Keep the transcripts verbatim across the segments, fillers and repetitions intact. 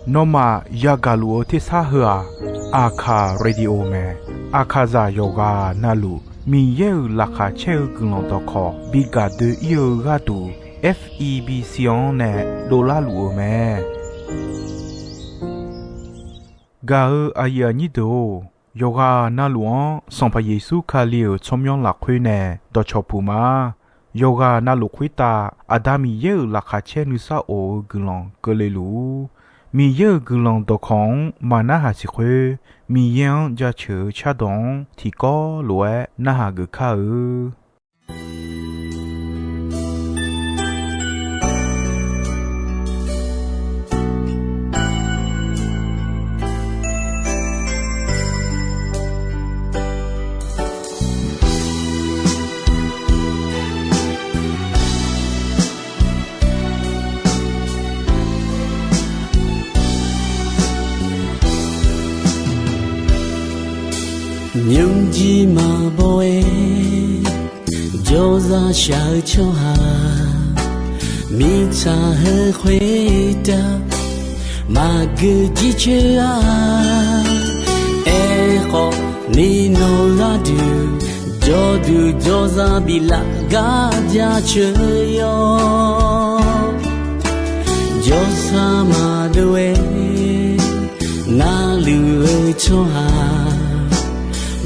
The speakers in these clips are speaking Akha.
Nawmaf yagaq luf-eu tersar heu-aq, Aqkaq Radio mae. Aqkaqzaq yawqghaq navluf Miqyaer-euq laqkhaq caer-eu guiqlanq dawqkawq bi gaq doe-ir-eu gharduq, F E B C-anr nae dovlar luf-eu mae. Gaq-eu aqyuif aqnyir deuq-or, yawqghaq navluf-anr Sanqpaq Yeqsur Kali-euq tsawrmyanr lafkhoer nae dawqcawq puq ma. Yawqghaq navluf khoertav Aqda Miqyaer-euq laqkhaq caer nuisar of-eu guiqlanq keuvle luf-ur. Miqyaer-euq guiqlanq dawqkawq-anr maqnarhaq siq khoer, Miqyaer-anr jaceuq-eu cardawq-anr tiqkawv lof-aer narhaq geuf kar-eu. Nymrjir maqbaw-aer jawrzaq shaq-eu tsawrhaq, mirtsaq heu khoertav maqgeu jircoer-a. Aerkhawf, ni nawq gharduq jawrduq jawrzaq biflaf gar jaceuq yawr. Jawrsar maqdov-aer narluf-eu tsawrhaq,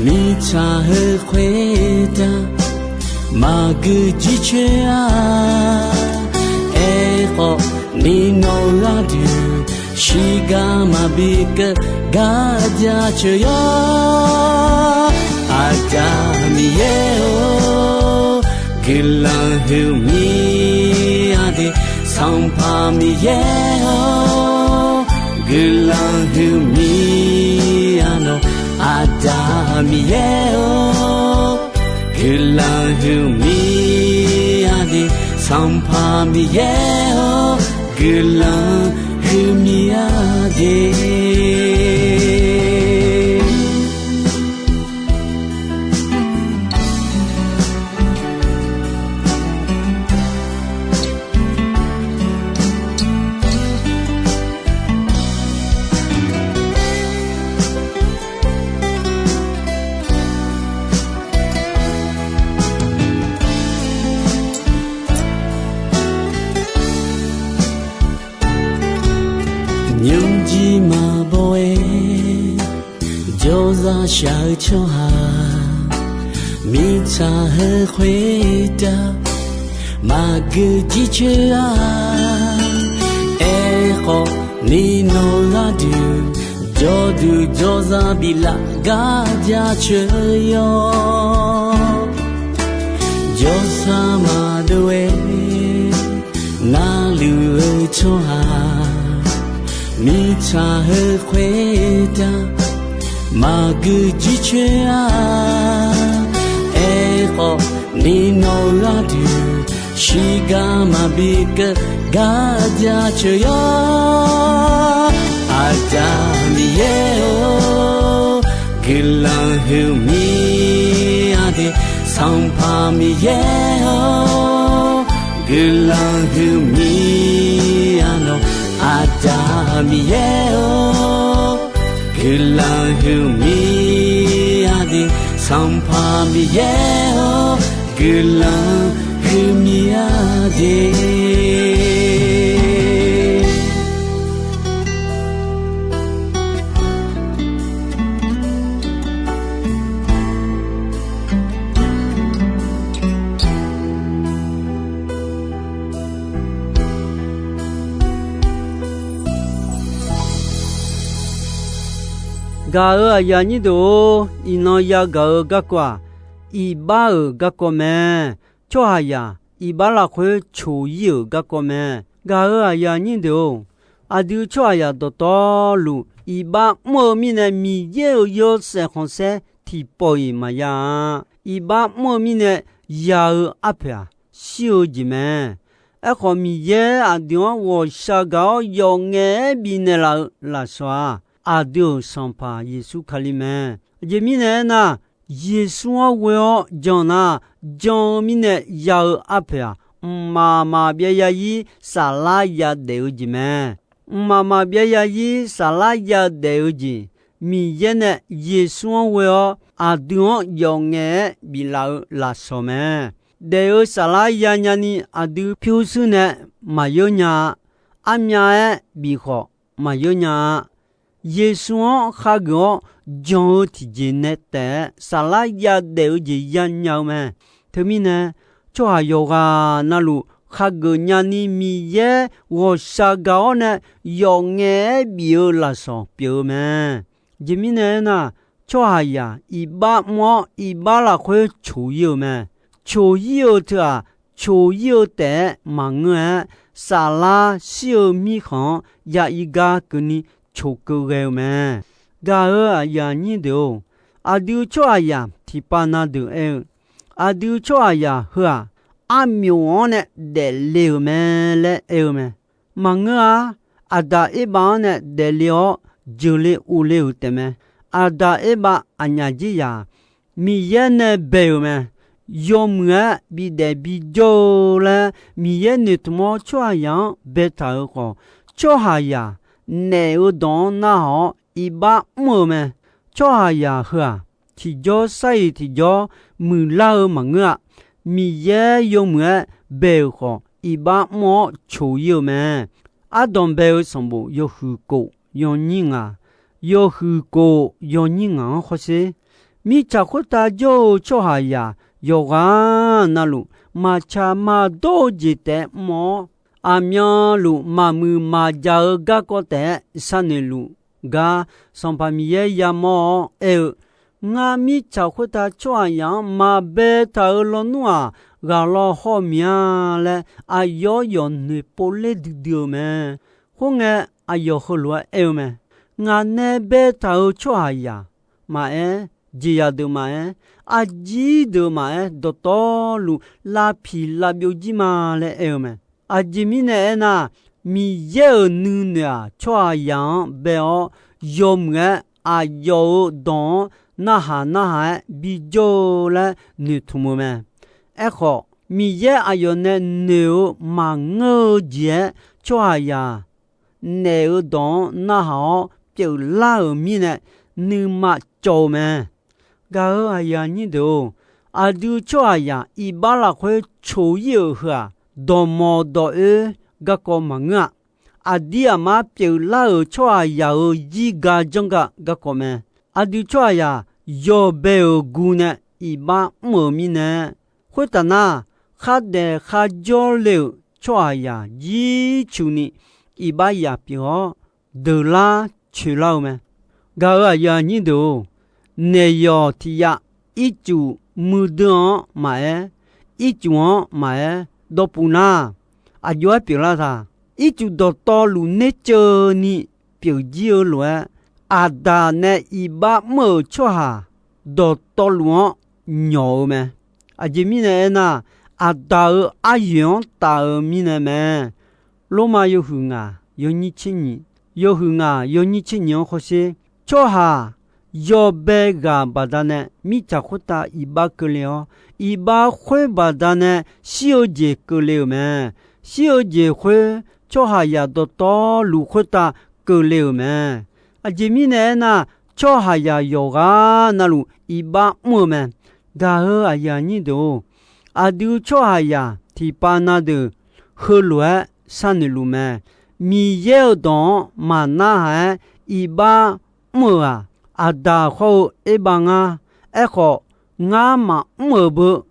mirtsaq heu khoertav maqgeu jircoer-a. Aerkhawf, ni nawq gharduq shiqgar maqbi keuv gar jaceuq yawr. Aqda Miqyaer-or, guiqlanq huiqmir-a de. Sanqpaq Miqyaer-or, guiqlanq huiqmir-a nawq. Aqda Miqyaer-or, guiqlanq huiqmir-a de. Sanqpaq Miqyaer-or, guiqlanq huiqmir-a de. Nymrjir maqbaw-aer jawrzaq shaq-eu tsawrhaq, mirtsaq heu khoertav maqgeu jircoer-a. Aerkhawf, ni nawq gharduq jawrduq jawrzaq biflaf gar jaceuq yawr. Jawrsar maqdov-aer narluf-eu tsawrhaq, mirtsaq heu khoertav maqgeu jircoer-a. Aerkhawf, ni nawq gharduq shiqgar maqbi keuv gar jaceuq yawr. Aqda Miqyaer-or, guiqlanq huiqmir-a de. Sanqpaq Miqyaer-or, guiqlanq huiqmir-a nawq. Aqda Miqyaer-or, guiqlanq huiqmir-a de. Sanqpaq Miqyaer-or, guiqlanq huiqmir-a de. Gaq-euq aqyuif aqnyir deuq-or, iqnan yagaq-eu garkawv-aq, iqbax-euq garkawv mae. Tsawrhaqzaq iqbax lafkhoer coq-ir-euq garkawv mae. Gaq-euq aqyuif aqnyir deuq-or, aqdui tsawrhaqzaq dawqtawvluf iqbax mr-eu mirnae Miqyaer-euq yawshaef khanqsaer tiqpawf-iq maqya-a. Iqbax mr-eu mirnae yaq-eu arpoeq-aq, shir-eu jeq mae. Aerkhawf, Miqyaer aqdui-anr ghawqshaq gaq-awr yawf ngaef-aer bifnaeq laf-eu lafsawq-aq, aqdui-euq Sanqpaq Yeqsur Kali mae. Aqjeq mirnae aernar, Yeqsur-anr ghoe-awr jan nar, jan-eu mirnae ya-eu arpoeq-aq, mqmaq maqbyav zarzir saflar yadaef-eu jeq mae. Mqmaq maqbyav zarzir saflar yadaef-eu jeq, Miqyaer nae Yeqsur-anr ghoe-awr aqdui-anr yawf ngaef-aer biflaf-eu lafsawq mae. Daef-eu saflar yanya ni aqdui pyurshuir nae maqyeur nya-a. Armyav-aer bif khawf maqyeur nya-a. Yeqsur-anr khageuf-awr jan-eu tiqjeq nae taef-aer saflar yadaef-eu jeq yanya-eu mae. Teumirnae, tsawrhaq yawqghaq navluf khageuf nyani Miqyaer ghawqshaq gaq-awr nae yawf ngaef-aer bif-eu lafsawq pyeuf-eu mae. Aqjeq mirnae aernar, tsawrhaqzaq iqbax mr-awr iqbax lafkhoer coq-ir-eu mae. Coq-ir-eu teu-aq, coq-ir-eu taef-aer maqngeur-aer, saflar shir-eu mirkhanq-anr ya ir gar keuvni coq keuv ghae-eu mae. Gaq-euq aqyuif aqnyir deuq-or, aqdui tsawrhaqzaq tiqpav na deuq aer-eu, aqdui tsawrhaqzaq heu-aq, armyof-anr nae daefle-euq mae laer aer-eu mae. Maqngeur-a. Aqdaq Erbav-anr nae daefle-awr jeuqle uvle-euq taefmae. Aqdaq Erbav aqnyaf jir yaq Miqyaer nae bae-euq mae. Yawmuiq-aer bidaef bijawr-eu laer Miqyaer noeqtmq-awr tsawrhaqzaq-anr baetaq-euq khawf, tsawrhaqzaq naef-eu dawq-anr narhaq-awr iqbax mr-eu mae. Tsawrhaqzaq heu-aq, tiqjawr sar-iq tiqjawr muiqlar-eu maqngeur-a. Miqyaer yawmuiq-aer bae-euq khawf, iqbax mr-awr coq-ir-eu mae. Ardanq bae-eu sanqbof yawhuiq kof yawnyir ngaq, yawhuiq kof yawnyir ngaq-anr hawsher. Mirtsaq khoertav jawr-eu tsawrhaqzaq yawqghaq navluf, maqtsaq maqdawr-eu jeq taef-aer mr-awr, aqmyanluf maqmuiq maqjaq-eu garkawv taef-aer sharnoeq luf gar, Sanqpaq Miqyaer yamawr-awr aer-eu, Ngar mirtsaq khoertav tsawrhaqzaq-anr maqbaetaq-euq lawnmr-aq, ghaq law hawr miq-a laer, aqyawf yawf noeqpov ler duidui-eu mae. Khoerngae, aqyawf heulof-aer aer-eu mae. Ngaq nae baetaq-euq tsawrhaqzaq maqaer, jeqzaq deuq maqaer, arjir deuq maqaer, dawqtawvluf lavpiq lavbyov jir ma laer aer-eu mae. Aqjeq mirnae aernar, Miqyaer-euq nuinoeq-aq, tsawrhaqzaq-anr bae-awr, yawmuiq-aer aqyawf-euq dawq-anr narhaq narhaq-aer bijawr-eu laer noeqtmq-eu mae. Aerkhawf, Miqyaer aqyawf nae noeq-eu maqngeur-eu jeq-aer, tsawrhaqzaq naef-eu dawq-anr narhaq-awr pyeuflar-euq mirnae, nuima cawv-eu mae. Gaq-euq aqyuif aqnyir deuq-or, aqdui tsawrhaqzaq iqbax lafkhoer coq-ir-euq heu-aq, dawqmawq dawq oer garkawv maqngeur-a. Aqdir aqmar pyeuflar-euq tsawrhaqzaq-euq zirga janrga garkawv mae. Aqdui tsawrhaqzaq yawbae-euq gu nae iqbax mr-euq mirnae, khoertaf nar, khardaef kharjawr le-euq tsawrhaqzaq jircuf ni iqbax yaf pyeuf-awr, deuqlar coeqlar-eu mae. Gaq-euq aqyuif aqnyir deuq-or, naeqyawq tiq yav ircuf muiqdui-anr maqaer, ircuf-anr maqaer, dawqpuf nar, aqjox-aer pyeuflar taq. Ircuf dawqtawvluf nerceuvni pyeuf jir-eu lof-aer, Aqdaq nae iqbax mr-euq tsawrhaq dawqtawvluf-anr nyawq-eu mae. Aqjeq mirnae aernar, Aqdaq-euq aryoeq-anr taf-eu mirnae mae. Lormav yawhuiq ngaq yawnyir tser nyiq, yawhuiq ngaq yawnyir tser nyiq-anr hawsher. Tsawrhaq yawbae ghaq baqdanae mirtsaq khoertav iqbax keuvle-awr, iqbax khoer baqdanae shir-eu jeq keuvle-euq mae. Shir-eu jeq khoer tsawrhaqzaq dawqtawvluf khoertav keuvle-euq mae. Aqjeq mirnae aernar, tsawrhaqzaq yawqghaq navluf iqbax mr-eu mae. Gaq-euq aqyuif aqnyir deuq-or, aqdui tsawrhaqzaq tiqpav na deuq heulof-aer sharnoeq luf mae. Miqyaer-euq dawq-anr maqnarhaq-aer iqbax mr-euq-aq, Aqdaq hawr-eu Erbav ngar. Aerkhawf, ngar maqmr-euq beu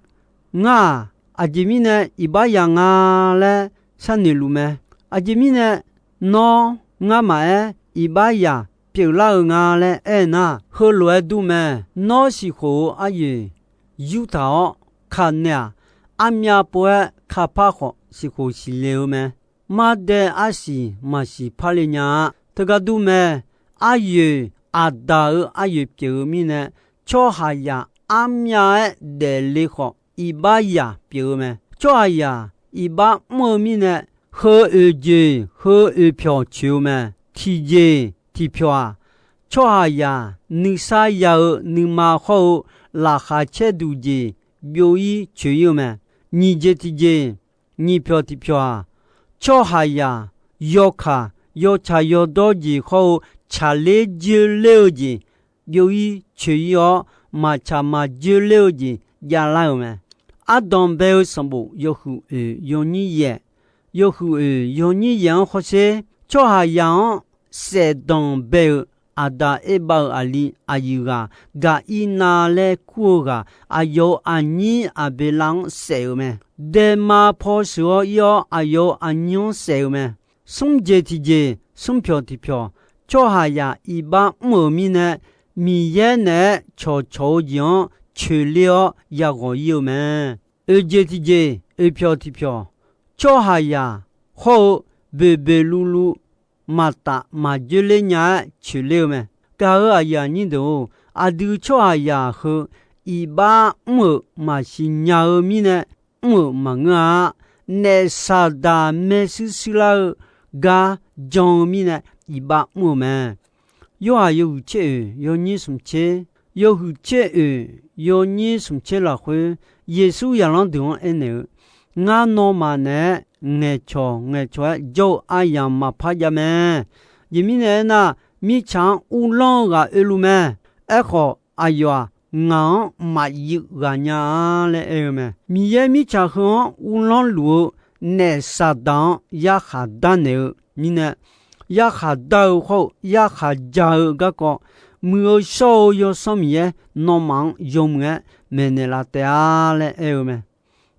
ngar-aq, aqjeq mirnae iqbax yaf nga laer sharnoeq luf mae. Aqjeq mirnae nawr ngar maqaer iqbax yaf pyeuflar-eu nga laer aernar, heulof-aer dur mae. Nawr siqkhof-eu aryoeq yurtaq-awr kanaeq-aq, armyav pov-aer kapar khawf siqkhof siqle-eu mae. Mardae arsiq maqsiq parle nya-a. Teugar dur mae. Aryoeq Aqdaq-euq aryoeq pyeuf-eu mirnae, tsawrhaqzaq armyav-aer daefle khawf iqbax yaq pyeuf-eu mae. Tsawrhaqzaq iqbax mr-eu mirnae, heu oeq jeq heu oeq pyawq coeq-eu mae. Tiqjeq tiqpyawq-aq, tsawrhaqzaq nuisar ya-eu nuima hawr-eu laqkhaq caerduq jeq byov-ir coeq-ir-eu mae. Nyiq jeq tiqjeq, Nyiq pyawq tiq pyawq-aq, tsawrhaqzaq yawkaq yawtsaq yawdawr jeq hawr-eu tsaqler joerler-eu jeq byov-ir coeq-ir-awr, maqtsaq maq joerler-eu jeq javlar-euq mae. Ardanq bae-eu sanqbof yawhuiq oeq yawnyir yaef, yawhuiq oeq yawnyir yaef-anr hawsher, tsawrhaqzaq-anr saefdanq bae-euq Aqdaq Erbav-euq aqli aqyuif ghaq, Gaqirnav laer kur-eu ghaq, aqyawf-euq aqnyir Aqbeqlav-anr saef-euq mae. Daema paw sheuq-awr ir-awr, aqyawf-euq aqnyir-anr saef-euq mae. Smr jeq tiqjeq, smr pyawq tiq pyawq, tsawrhaqzaq iqbax mr-euq mirnae, Miqyaer naeq-aer cawqcawq-eu jeq-anr coeqler-awr yaghawq ir-eu mae. Oeq jeq tiqjeq, oeq pyawq tiq pyawq, tsawrhaqzaq hawr-eu boeqboeq luvluv maqtaf maq joerler nya-aer coeqler-eu mae. Gaq-euq aqyuif aqnyir deuq-or, aqdui tsawrhaqzaq heu iqbax mr-euq maqsiq nya-eu mirnae mr-euq maqngeur-a. Naef Saqdaq maershuir shuirlar-eu gar jan-eu mirnae iqbax mr-eu mae. Yorhaq yawhuiq tser oeq yawnyir smq tser, yawhuiq tser oeq yawnyir smq tser lafkhoer, Yeqsur zaqlanr deuq-anr aernaeq-eu, Ngar nawmaf naeq-aer ngaeqcawq ngaeqcawq-aer jawr-eu aryamq maqpar jav mae. Aqjeq mirnae aernar, mirtsaq-anr uvlanr-eu ghaq oeluf mae. Aerkhawf, aqyawf-aq, ngaq-anr maqyuif ghaq nya-a laer aer-eu mae. Miqyaer mirtsaq heu-anr uvlanr luf-eu naef Saqdaq-anr yarkhaq darnaeq-eu mirnae, yarkhaq dar-eu hawr-eu yarkhaq ja-eu garkawv, Muiq-eu shawr-eu Yawsanr Miqyaer nawmaf-anr yawmuiq-aer maeqnaeq laf taef-a laer aer-eu mae.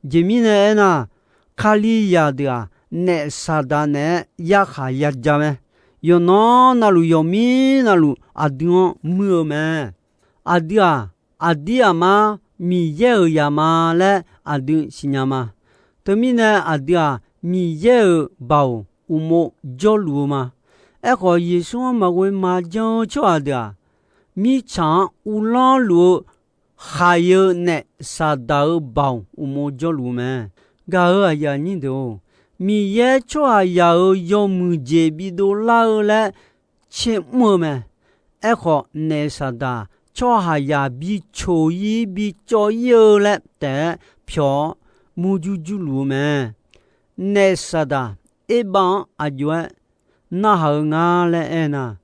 Jeq mirnae aernar, Kalizaq deuq-aq, naef Saqdaq naeq-aer yarkhaq yaja mae. Yawqnan navluf yawqmir navluf aqdui-anr muir-eu mae. Aqdui-aq, aqdir aqmar Miqyaer-euq zaq ma laer aqdui siqnya ma. Teumirnae aqdui-aq, Miqyaer-euq baoq uqmov jawrluf-eu ma. Aerkhawf, Yeqsur-anr maqghoe maqjan-eu tsawrhaq deuq-aq, mirtsaq-anr uvlanr luf-eu khaiq-eu naef Saqdaq-euq baoq uqmov jawrluf-eu mae. Gaq-euq aqyuif aqnyir deuq-or, Miqyaer tsawrhaqzaq-euq yawmuiq jeq bidov lar-eu laer tsermr-eu mae. Aerkhawf, naef Saqdaq tsawrhaqzaq bicoq-ir bicawv-ir-eu laer taef-aer pyawq-awr murjur jurluf-eu mae. Naef Saqdaq Erbav-anr aqjox-aer narhaq-eu nga laer aernar,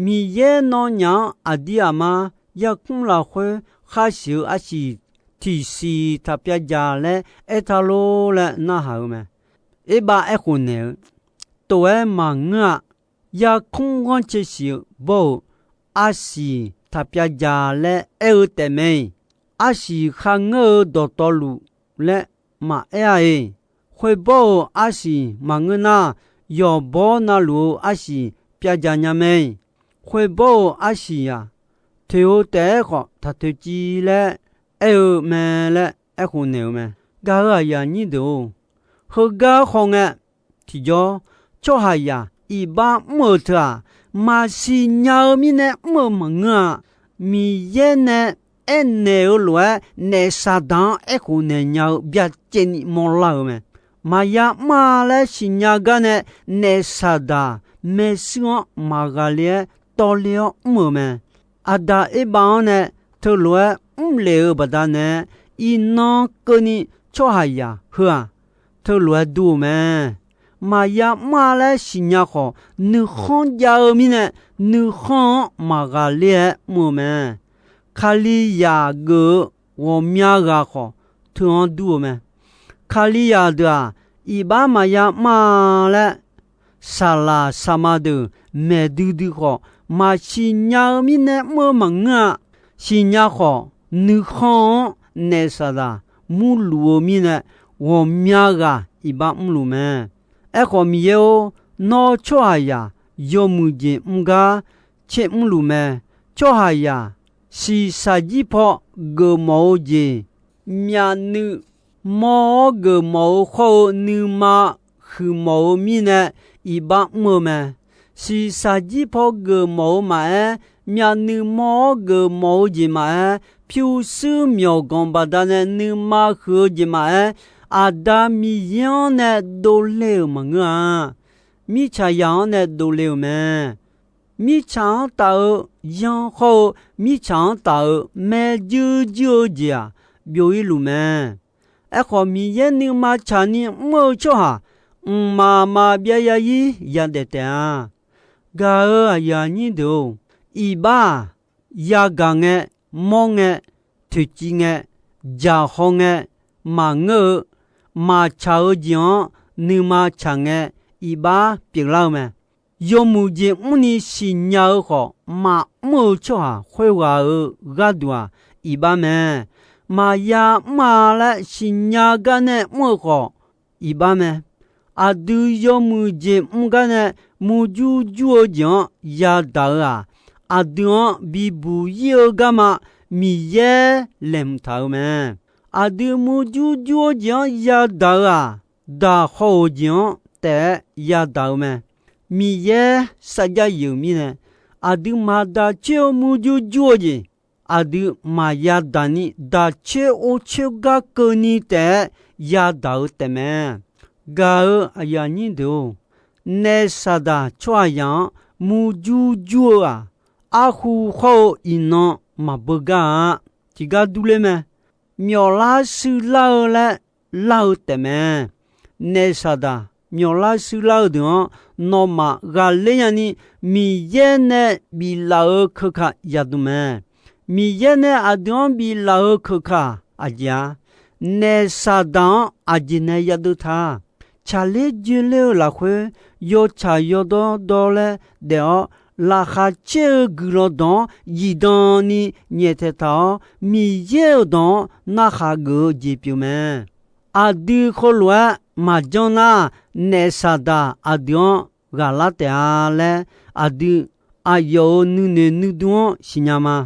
Miqyaer nawnyaf-anr aqdir aqmar yarkmr lafkhoer khar siq-eu arsiq tiqsiq taq pyavdzaq laer aertaq lor laer narhaq-eu mae. Erbav aerkhof naeq-eu, Tof-aer maqngeur-a. Yarkmr ghanrcae siq-eu bawr-euq arsiq taq pyavdzaq laer aer-eu taefmae-iq, arsiq kharngeur-eu dawqtawvluf laer maqaer-a-iq. Khoerbawr-euq arsiq maqngeur nar, yawqbawr navluf-eu arsiq pyavdzaq nya mae-iq. Khoerbawr-euq arsiq-aq, toeq-eu taef-aer khawf taq toeqciv laer aer-eu mae laer aerkhof naeq-eu mae. Gaq-euq aqyuif aqnyir deuq-or, heugar khawf ngae, tiqjawr, tsawrhaqzaq iqbax mr-euq teu-aq, maqsiq nya-eu mirnae mr-eu maqngeur-a. Miqyaer nae aernaeq-eu lof-aer naef Saqdaq-anr aerkhof naeq nya-eu byacaevni mawrlar-euq mae. Maqya mr-a laer siqnya gar nae naef Saqdaq maershuir-anr maqghaqle-aer tawvle-awr mr-euq mae. Aqdaq Erbav-anr nae teulof-aer mrlef-eu baqdanae, iqnan keuvni tsawrhaqzaq heu-aq, teulof-aer dur-eu mae. Maqya mr-a laer siqnya khawf, nuikhanr jav-eu mirnae, nuikhanr-anr maqghaqle-aer mr-eu mae. Kalizaq geuf-eu ghawqmya ghaq khawf, teu-anr dur-eu mae. Kalizaq deuq-aq, iqbax maqya mr-a laer, saqlaq saqma deuq maeq duidui khawf, maqsiq nya-eu mirnae mr-eu maqngeur-a. Siqnya khawf, nuikhanr-anr naef Saqdaq murluf-eu mirnae, ghawqmya ghaq iqbax mrluf mae. Aerkhawf, Miqyaer-or, nawr tsawrhaqzaq yawmuiq jeq mr gar tser mrluf mae. Tsawrhaqzaq shiqshaq jir paw geufmawf-eu jeq, myavnuiv mawr-awr geufmawf-eu khawr-eu nuima huiqmawf-eu mirnae iqbax mr-eu mae. Shiqshaq jir paw geufmawf-eu maqaer, myavnuiv mawr-awr geufmawf-eu jeq maqaer, pyurshuir myawqganq baqdanae nuima huiq-eu jeq maqaer, Aqda Miqyaer-anr nae dovle-euq maqngeur-a. Mirtsaqzaq-anr nae dovle-euq mae. Mirtsaq-anr taf-eu yanr khawr-eu, mirtsaq-anr taf-euq maerjuir juir-eu jeq-aq, byov-ir luf mae. Aerkhawf, Miqyaer nuima tsaqni mr-eu tsawrhaq mqmaq maqbyav zarzir yadaef taef-a. Gaq-euq aqyuif aqnyir deuq-or, iqbax-aq, yagaq ngae, mawr ngae, toeqciv ngae, jaqhaw ngae, maqngeur-eu, maqtsaq-eu jeq-anr nuima tsaq ngae, iqbax pyeuflar-eu mae. Yawmuiq jeq mrni siqnya-eu khawf, maqmr-eu tsawrhaq khoerghaq-euq gharduq-aq, iqbax mae. Maqya mr-a laer siqnya gar nae mr-eu khawf, iqbax mae. Aqdui yawmuiq jeq mr gar nae murjur jur-eu jeq-anr yadaq-eu-aq, aqdui-anr bibuq ir-eu garma Miqyaer laeqhmq taq-euq mae. Aqdui murjur jur-eu jeq-anr yadaq-eu-aq, daq haw-euq jeq-anr taef-aer yadaq-eu mae. Miqyaer sarjax yif-euq mirnae, aqdui maqdaq coer-eu murjur jur-eu jeq, aqdui maqya daq ni daq coer or coer gar keuvni taef-aer yadaq-eu taefmae. Gaq-euq aqyuif aqnyir deuq-or, naef Saqdaq tsawrhaqzaq-anr murjur jur-eu-aq, arhu khawr-eu iqnan maqbeugar-a. Tiqgar durler mae. Myawflar shuirlar-eu laer lar-eu taefmae. Naef Saqdaq myawflar shuirlar-eu deuq-anr nawmaf ghaqler nyani Miqyaer nae biflaf-eu keuka yadm mae. Miqyaer nae aqdui-anr biflaf-eu keuka aqjeq-a. Naef Saqdaq-anr aqjeq nae yadeuv ta. Tsaqler joeler-eu lafkhoer yawtsaq yawdawr dawr laer daef-awr, laqkhaq caer-eu guiqlanq dawq-anr zifdan ni nyaeftaeq taq-awr, Miqyaer-euq dawq-anr narkhaq geuf-eu jeq pyeuf mae. Aqdui khoerlof-aer maqjanr nar, naef Saqdaq aqdui-anr ghaqlar taef-a laer, aqdui aqyawf-euq nuinoeq nuidur-anr siqnya ma.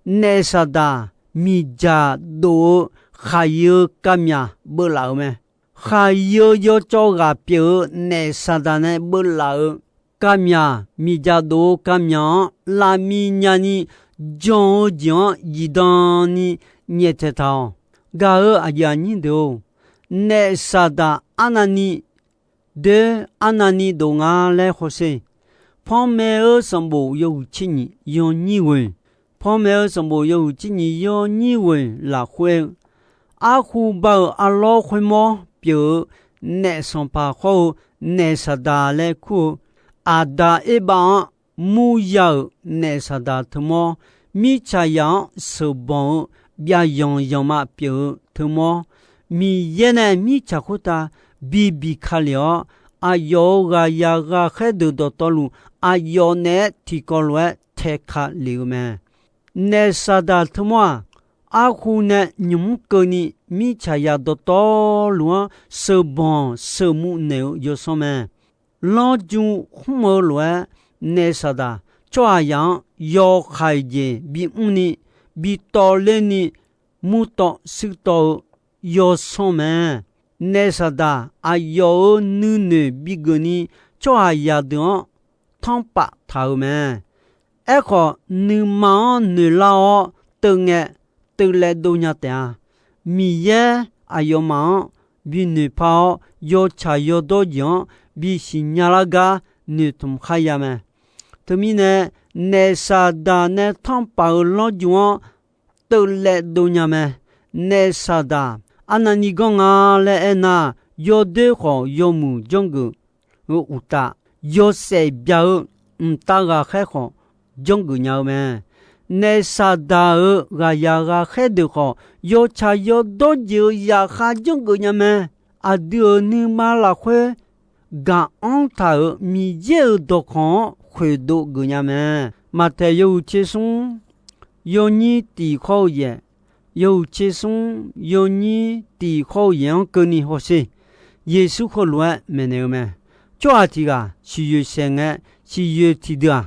Naef Saqdaq miqdzaq dof-eu khaqyi-eu kavmyaq beuvlaf-euq mae. Khaqyi-eu yawcawv ghaq pyeuf-eu naef Saqdaq nae beuvlaf-euq kavmyaq, miqdzaq dof-eu kavmyaq-anr lavmiq nyani jan-eu jeq-anr zifdan ni nyaeftaeq taq-awq. Gaq-euq aqyuif aqnyir deuq-or, naef Saqdaq arnavni doer arnavni dof nga laer hawsher. Panmaeq-eu sanqbof yawhuiq tser nyiq yawnyir ghoe, panmaeq-eu sanqbof yawhuiq tser nyiq yawnyir ghoe lafkhoer-eu, arhu ba-euq arlawr khoermawr pyeuf-eu naef sanqpaq khawr-eu naef Saqdaq laer kur-eu, Aqda Erbav-anr murya-euq naef Saqdaq teumawr, mirtsaqzaq-anr sheuqbanq-eu byavyanq yanqma pyeuf-eu teumawr, Miqyaer nae mirtsaq khoertav bibiq ka lef-awr, aqyawf-euq ghaqzaq ghaqkhaer deuq dawqtawvluf, aqyawf naeq-aer tiqkawv lof-aer taeka lef-eu mae. Naef Saqdaq teumawr-aq, arhu nae nymq mr keuvni mirtsaqzaq dawqtawvluf-anr sheuqbanq sheuqmuv naeq-eu yawsanr mae. Lanrju khmr-eu lof-aer, naef Saqdaq tsawrhaqzaq-anr yawkhaeq jeq bimr ni, bitawv ler ni, murtawv shuirtawv-eu yawsanr mae. Naef Saqdaq aqyawf-euq nuinoeq bigeuf ni, tsawrhaqzaq deuq-anr tanrpaf taq-euq mae. Aerkhawf, nuima-anr noeqlar-awr teungae teuvlaev dov nya taef-a. Miqyaer aqyawfmaf-anr binoeq par-awr, yawtsaq yawdawr jeq-anr bisiq nya lar gar noeqtmq kharya mae. Teumirnae, naef Saqdaq nae tanrpaf-euq lanrju-anr teuvlaev dov nya mae. Naef Saqdaq arnavni ganr nga laer aernar, yawdoer khawf yawmuiq janrgeuf-eu uqtaf, yawshaef bya-eu mqtav ghaqkhaer khawf janrgeuf nya-eu mae. Naef Saqdaq-euq ghaqzaq ghaqkhaer deuq khawf, yawtsaq yawdawr jeq-euq zaqkhav janrgeuf nya mae. Aqdui-euq nuima lafkhoer gaq-anr taq-euq Miqyaer-euq dawqkawq-anr khoeqdov geuf nya mae. Maqtaeq yawhuiq tser smr yawnyir tiq khawr-eu yaeq, yawhuiq tser smr yawnyir tiq khawr-eu yaeq-anr keuvni hawsher. Yeqsur heulof-aer maeqnaeq-eu mae. Tsawrhaq tiq ghaq siqyoeq saeq ngae, siqyoeq tiqdeuq-aq,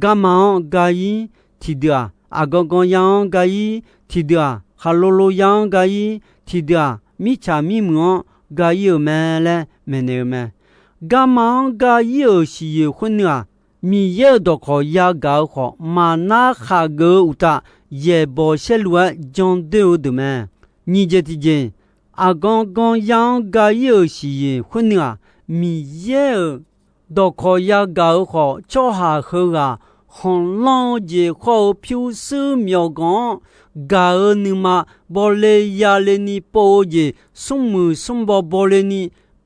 garma-anr ga-ir, tiqdeuq-aq, aqgan gan ya-anr ga-ir, tiqdeuq-aq, khaqlo lo ya-anr ga-ir, tiqdeuq-aq, mirtsaq mirmuiq-anr ga-ir-euq mae laer maeqnaeq-eu mae. Garma-anr ga-ir-euq siqyoeq khoer nuiv-aq, Miqyaer-euq dawqkawq yagaq-eu khawf, maqnar khaq geuf-eu uqtaf, yaeqbawq saerlu-aer jandoer-eu deuq mae. Nyiq jeq tiqjeq, aqgan gan ya-anr ga-ir-euq siqyoeq khoer nuiv-aq, Miqyaer-euq dawqkawq yagaq-eu khawf, tsawrhaq heughaq khanqlanr-eu jeq khawr-eu pyurshuir myawqganq-anr gaq-eu nuima bawle yale ni pov-eu jeq, smrmuiq smrbaw bawle ni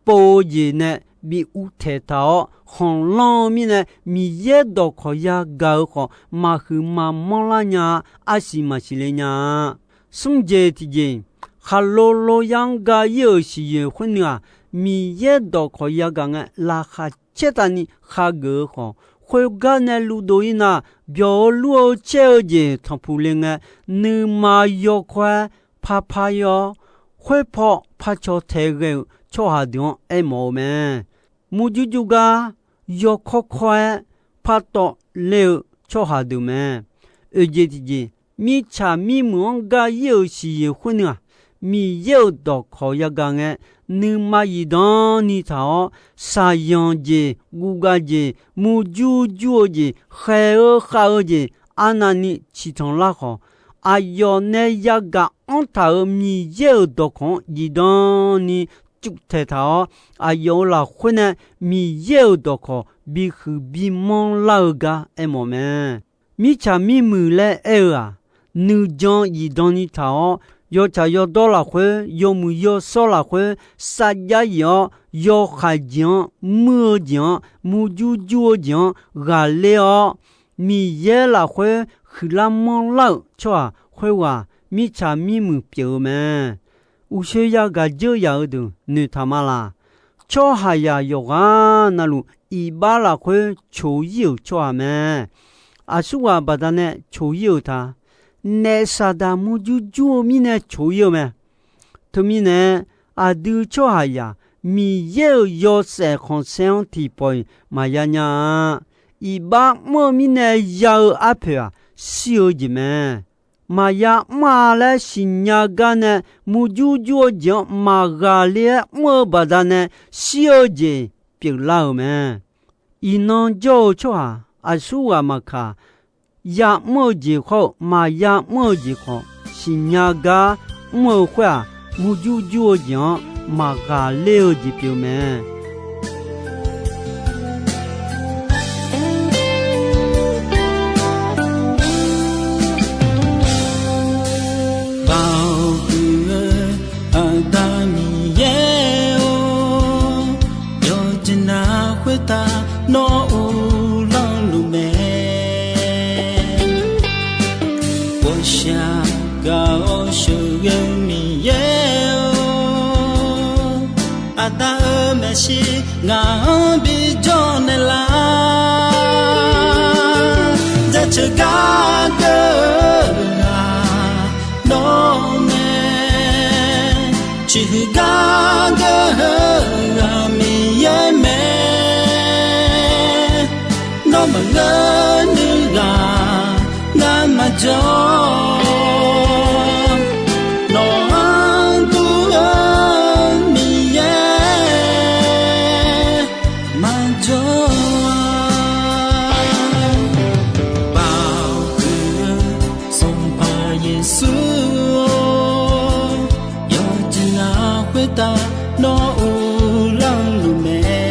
pov-eu jeq nae bi uvtaeq taq-awr, khanqlanr-eu mirnae Miqyaer dawqkawq yagaq-eu khawf, maqhuiq maqmanr lar nya-a. Arsiq maqsiq le nya-a. Smr jeq tiqjeq, khaqlo lo yar-anr ga-ir-euq siqyoeq khoer nuiv-aq, Miqyaer dawqkawq yagaq ngae, laqkhaq caertavni khageuf-eu khawf, khoergar nae luvdov-ir nar, byawq-eu lur-eu caer-eu jeq tanqpuq le ngae, nuima yawkawr-aer parpar-ir-awr, khoerpaw parcaw tae ghae-euq tsawrhaq deuq-anr aermawf-eu mae. Murjur jur gar yawkawr kawr-aer partawv ler-eu tsawrhaq deuq mae. Oeq jeq tiqjeq, mirtsaq mirmuiq-anr ga-ir-euq siqyoeq khoer nuiv-aq, Miqyaer-euq dawqkawq yagaq ngae, nuima zifdan ni taq-awr, shaqyanq jeq, guvgav jeq, murjur jur-eu jeq, khaeq-eu khav-eu jeq, arnavni ciqtanq lar khawf, aqyawf nae yagaq anr taq-euq Miqyaer-euq dawqkawq-anr zifdan ni cuvtaeq taq-awr, aqyawf-euq lafkhoer nae Miqyaer-euq dawqkawq bihuiq bimanr lar-eu gar aermawf mae. Mirtsaq mirmuiq laer aer-eu-aq, nuijan zifdan ni taq-awr, yawtsaq yawdawr lafkhoer, yawmuiq yawshawr lafkhoer, sarjax yif-awr, yawkhaeq jeq-anr, muir-eu jeq-anr, murjur jur-eu jeq-anr ghaqler-awr, Miqyaer lafkhoer huiqlar manrlar-euq tsawrhaq khoerghaq mirtsaq mirmuiq pyeuf-eu mae. Uqshoe yagaq dzeur yaq-eu deuq noeqtaq ma laq. Tsawrhaqzaq yawqghaq navluf iqbax lafkhoer coq-ir-euq tsawrhaq mae. Aqsurghaq baqdanae coq-ir-euq ta. Naef saqdaq murjur jur-eu mirnae coq-ir-eu mae. Teumirnae, aqdui tsawrhaqzaq Miqyaer-euq yawshaef khanqsaer-anr tiqpawf-iq maqya nya-a. Iqbax mr-eu mirnae ya-eu arpoeq-aq, shir-eu jeq mae. Maqya mr-a laer siqnya gar nae murjur jur-eu jeq-anr maqghaqler-aer mr-eu baqdanae shir-eu jeq pyeuflar-euq mae. Iqnan jawr-eu tsawrhaq aqsurghaq maqkaq, ya mr-eu jeq khawr-eu maqya mr-eu jeq khawf, siqnya gar mr-eu khoer-aq, murjur jur-eu jeq-anr maqghaqler-eu jeq pyeuf mae. Baoq huiq-eu Aqda Miqyaer-or, yawqjeq navluf khoertav nawr uvlanr luf mae. Ghawqshaq gaq-awr sheuqghae-eu Miqyaer-or, Aqda-euq maeqshi ngaq-anr bijawr naeqlaf. Jaceuq gar geur-eu ghaq nawr mae. Ciqhuiq gar geur-eu-aq Miqyaer mae. Nawr maqngeur nuiv ghaq ngar maqjawr. Nawq-anr dur-eu Miqyaer maqjawr-a. Baoq huiq-eu Sanqpaq Yeqsur-or, yawqjeq navluf khoertav nawr uvlanr luf mae.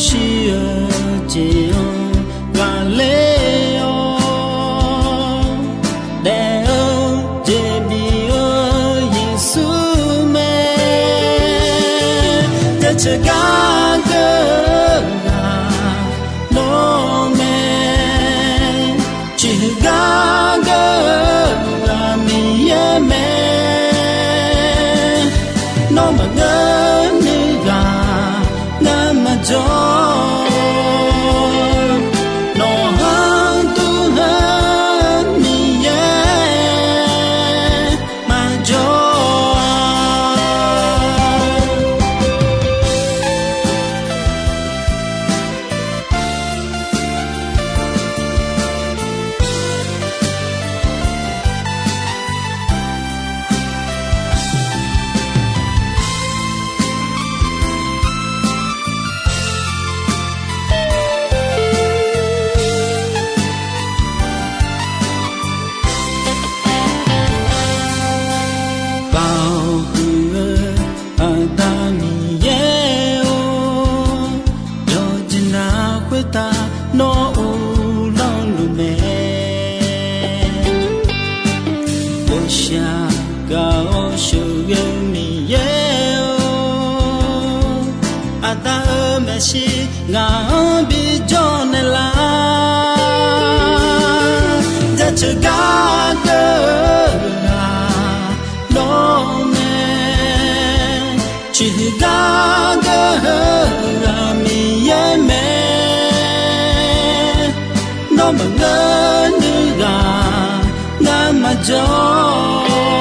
Shir-eu jeq-anr ghaqler-awr daef-eu jeq bif-eu Yeqsur mae. Jaceuq gar geur-eu ghaq nawr mae. Ciqhuiq gar geur-eu ghaq Miqyaer mae. Nawr maqngeur nuiv ghaq ngar maqjawr. Nawq-anr dur-eu Miqyaer maqjawr-a. Aqda-euq maeqshi ngaq-anr bijawr naeqlaf. Jaceuq gar geur-aq nawr mae. Ciqhuiq gar geur-aq Miqyaer mae. Nawr maqngeur nuighaq ngar maqjawr.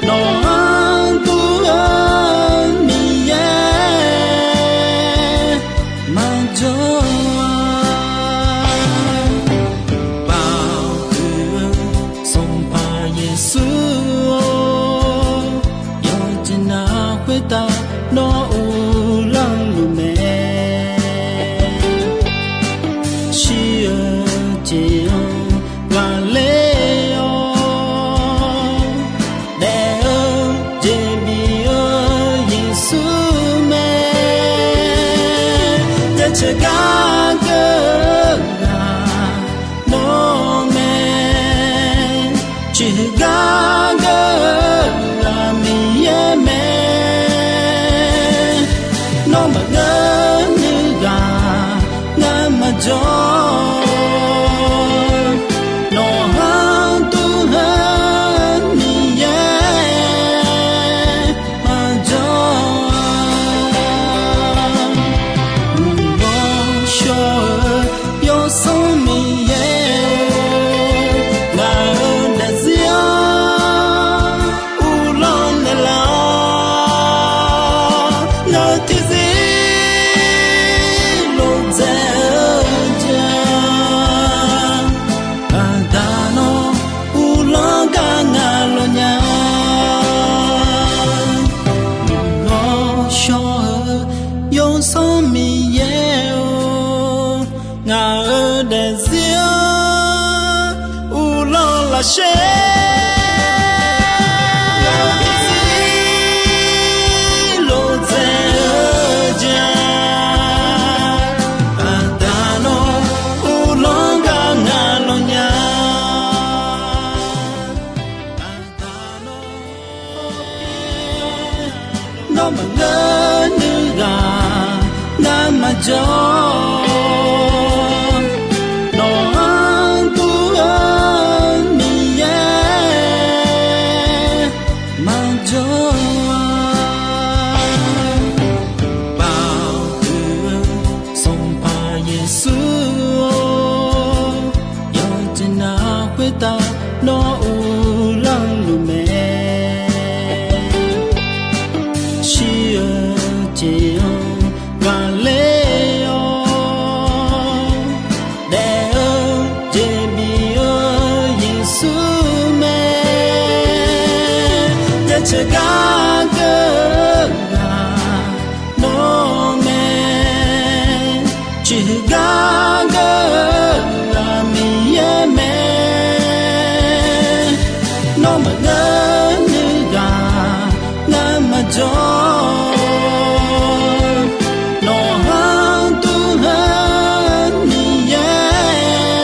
Nawq-anr dur-eu Miqyaer maqjawr-a. Baoq huiq-eu Sanqpaq Yeqsur-or, yawqjeq navluf khoertav nawr uvlanr luf mae. Shir-eu jeq-anr ghaqler-awr daef-eu jeq bif-eu Yeqsur mae. Jaceuq gar geur-aq nawr mae. Ciqhuiq gar geur-aq Miqyaer mae. Nawr maqngeur nuighaq ngar maqjawr. Nawq-anr dur-eu Miqyaer maqjawr-a. Uqghawr shawr-eu Yawsanr Miqyaer-or, ngaq-euq daefzir-anr uvlanr naeqlaf-awr, ngaq-euq tiqzir lof dzaeq-eu jeq-aq, Aqda nawr uvlanr gar ngaq lawq nya. Uqghawr shawr-eu Yawsanr Miqyaer-or, ngaq-euq daefzir-anr uvlanr lafsher. Ngaq-euq tiqzir lof dzaeq-eu jeq-aq, Aqda nawr uvlanr gar ngaq lawq nya. Nawr maqngeur nuighaq ngar maqjawr. Nawq-anr dur-eu Miqyaer maqjawr-a. Baoq huiq-eu Sanqpaq Yeqsur-or, yawqjeq navluf khoertav nawr uvlanr luf mae. Shir-eu jeq-anr ghaqler-awr daef-eu jeq bif-eu Yeqsur mae. Jaceuq gar geur-aq nawr mae. Ciqhuiq gar geur-aq Miqyaer mae. Nawr maqngeur nuighaq ngar maqjawr. Nawq-anr dur-eu Miqyaer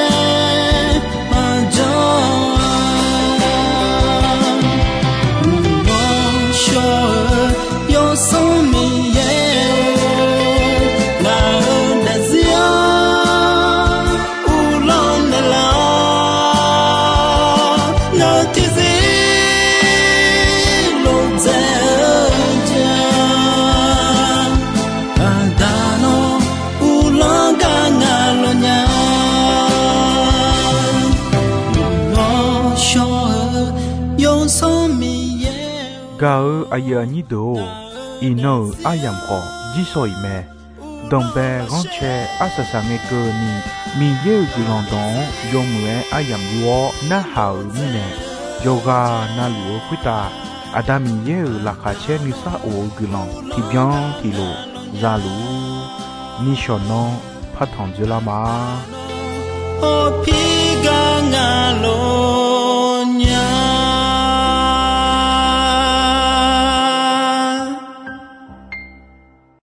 maqjawr-a. Uqghawr shawr-eu Yawsanr Miqyaer-or, ngaq-euq daefzir-anr uvlanr naeqlaf-awr, ngaq-euq tiqzir lof dzaeq-eu jeq-aq, Aqda nawr uvlanr gar ngaq lawq nya. Uqghawr shawr-eu Yawsanr Miqyaer-or. Gaq-euq aqyuif aqnyir deuq-or, iqnan-euq aryamq khawf jirshaw-iq mae. Danqbae ghanrcae arsaq saqngae keuvni, Miqyaer-euq guiqlanq dawq-anr yawmuiq-aer aryamq yur-awr narhaq-euq mirnae, yawqghaq navluf-eu khoertav Aqda Miqyaer-euq laqkhaq caer nuisar of-eu guiqlanq tiqbyan tiqlof zaluf-ur. Nishawq nanr partanq dzoerlar ma. Hawpir gar nga lo